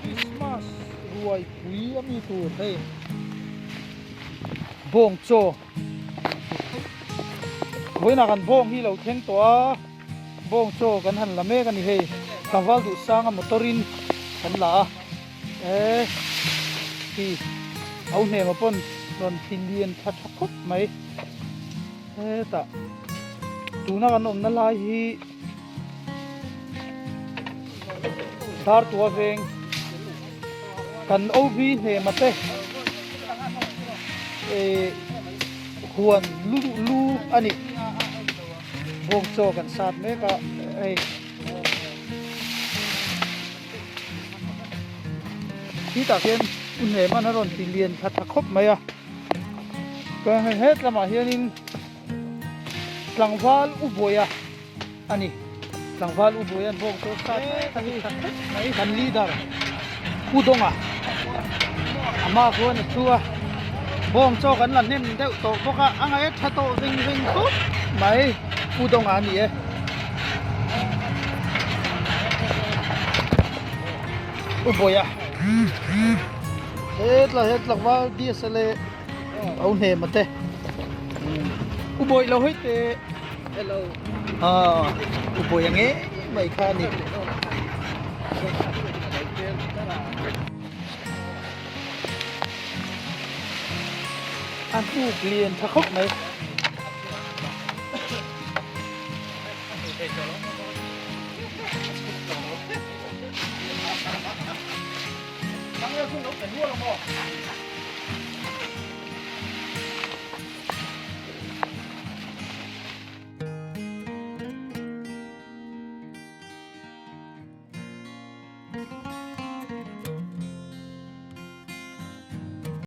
Christmas ruai pui a mi tur hei bawng chaw vawiinah kan bawng hi lo thleng tawh a bawng chaw kan han la mek a ni hei tlangval duh sanga motor in kan la a e hi au hnema pawn rawn ti lian tha tha khawp mai hetah tuna kan awmna lai hi Dartua veng kan OB hnema te eh huan lu lu a ni bawng chaw kan sat mek a hei khitah khian u hnema'n a rawn ti lian tha tha khawp mai a chuan hei het lamah hianin tlangval u buaia a ni tlangval u buaia an bawk chu sat mek a ni mai kan leader u dawnga ama khuan a thu a bawng chaw kan la hnem deuh tawh bawk a a ngaih a tha tawh veng veng khawp mai u dawnga a ni e. U buaia hetlai hian tlangval DSLA au hnem ate u bawih lo hei te hello ah u bawih ang em mai kha a ni a hnuk lian tha khawp mai.